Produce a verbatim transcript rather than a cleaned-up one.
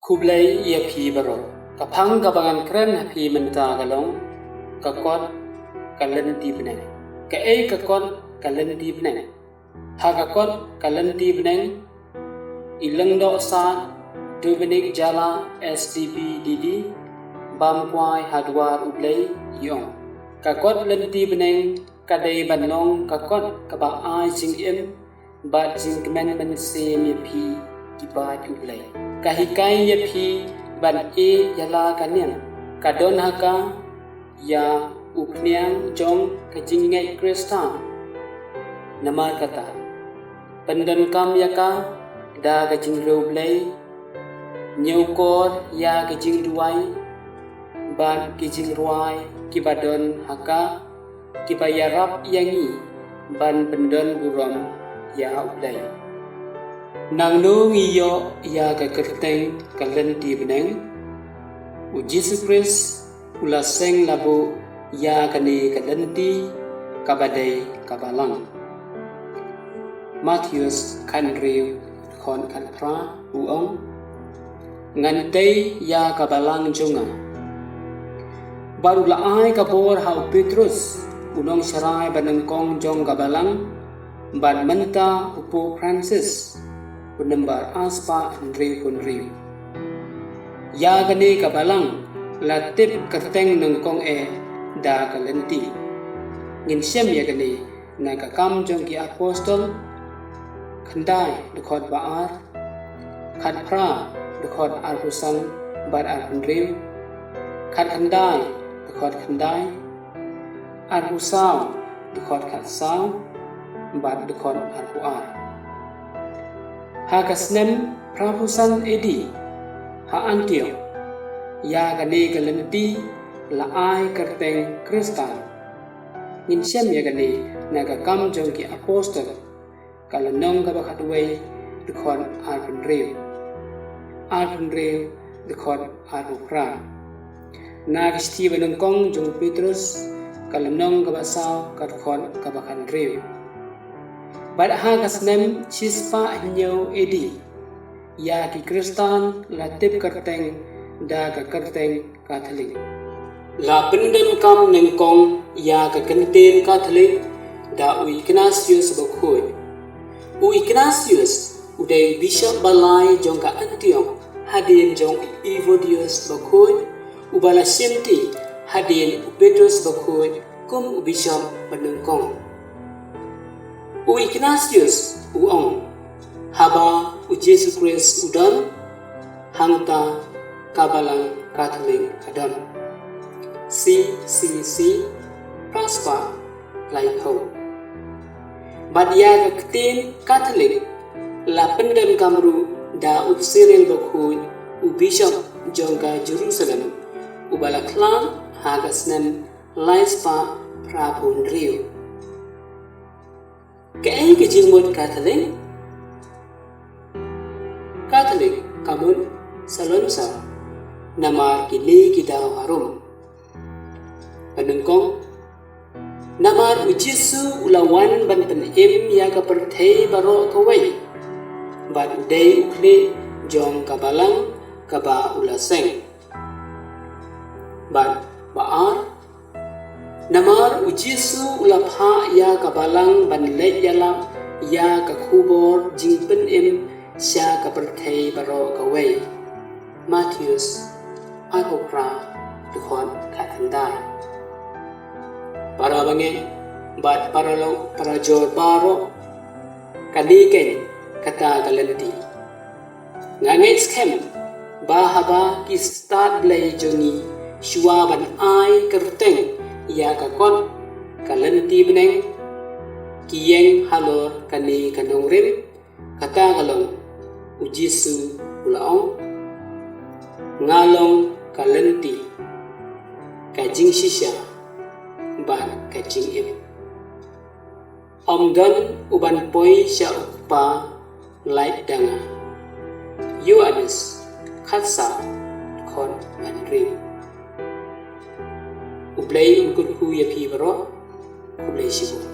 Khublei ïa phi baroh. Ka phang kaba ngan kren ha phi mynta ka long, ka kot ka lynti bneng. Kaei ka kot ka lynti bneng? Ha ka kot ka lynti bneng, i Lyngdoh Sad Dominic Jala, S D B D D, bam kwai ha dwar U Blei, i ong: Ka kot lynti bneng ka dei ban long ka kot kaba ai jingim bad jingkmen mynsiem ïa phi ki paid U Blei. Ka hikai ïa phi ban ïeit ïa la ka niam. Ka don ha ka ïa u phniang jong ka jingngeit Khristan. Namar kata, pyndonkam ïa ka da ka jingriewblei, ñiewkor ïa ka jingduwai bad ki jingrwai kiba don ha ka, kiba ïarap ïa ngi ban pyndon burom ïa U Blei. Nangno ngi ïoh ïa ka kyrteng ka lynti bneng? U Jisu Khrist u la seng la buh ïa kane ka lynti kaba dei ka balang. Mathaios khathynriew, dkhot khatphra, u ong: Ngan tei ïa ka balang jong nga. Bad u la ai ka bor ha u Petrus, u nongsharai banyngkong jong ka balang, bad mynta u Pope Francis, u nombar arspah hynriewphew hynriew. Ïa kane ka balang la tip kyrteng nyngkong eh da ka lynti. Ngin shem ïa kane na Ka Kam jong ki Apostol khyndai, dkhot ba ar, khatphra, dkhot arphew san bad arphew hynriew, khatkhyndai, dkhot khyndai, arphew saw, dkhot khatsaw bad dkhot arphew ar. Ha ka snem phraphew san A D, ha Antioch, ïa kane ka lynti la ai kyrteng Khristan. Ngin shem ïa kane na Ka Kam jong ki Apostol, ka lynnong kaba khatwei, dkhot arphew hynriew, arphew hynriew, dkhot arphew phra. Na ka shithi banyngkong jong u Petrus, ka lynnong kaba saw, ka dkhot kaba khathynriew. Bad ha ka snem shispah hynñiew A D, ïa ki Khristan la tip kyrteng da ka kyrteng Katholik. La pyndonkam nyngkong ïa ka kyntien Katholik da u Ignatius Bakhuid. U Ignatius u dei u bishop ba lai jong ka Antioch hadien jong u Evodius Bakhuid, uba la shimti hadien u Petrus Bakhuid kum u bishop banyngkong. U Ignatius u ong: Haba u Jisu Khrist u don, hangta ka Balang Katholik ka don. C C C, phraspah laiphew. Bad ïa ka ktien Katholik la pyndonkam ruh da u Cyril Bakhuid, u bishop jong ka Jerusalem, uba la khlad ha ka snem laispah phraphew hynriew. Kaei ka jingmut Katholik? Katholik ka mut salonsar namar kine ki daw harum. Banyngkong, namar u Jisu u la wan ban pynim ïa ka pyrthei baroh kawei, bad u dei u khlieh jong ka balang kaba u la seng. Bad ba ar, namar u Jisu u la phah ïa ka balang ban leit ïalap ïa ka khubor jingpynim sha ka pyrthei baroh kawei. Mathaios arphew phra, dkhot khatkhyndai. Para bangeit bad para lok para jor baroh, kane keiñ kata ka lynti. Nga ngeit skhem ba haba ki stad blei jong ngi shuwa ban ai kyrteng ïa ka kot ka lynti bneng, ki ïeng halor kane ka nongrim, kata ka long, u Jisu u la ong: Nga long ka lynti, ka jingshisha bad ka jingim. Ym don u ban poi sha u Kpa lait da nga. Ïoannis khatsaw, dkhot hynriew. U Blei un kyrkhu ïa phi baroh. Khublei shibun.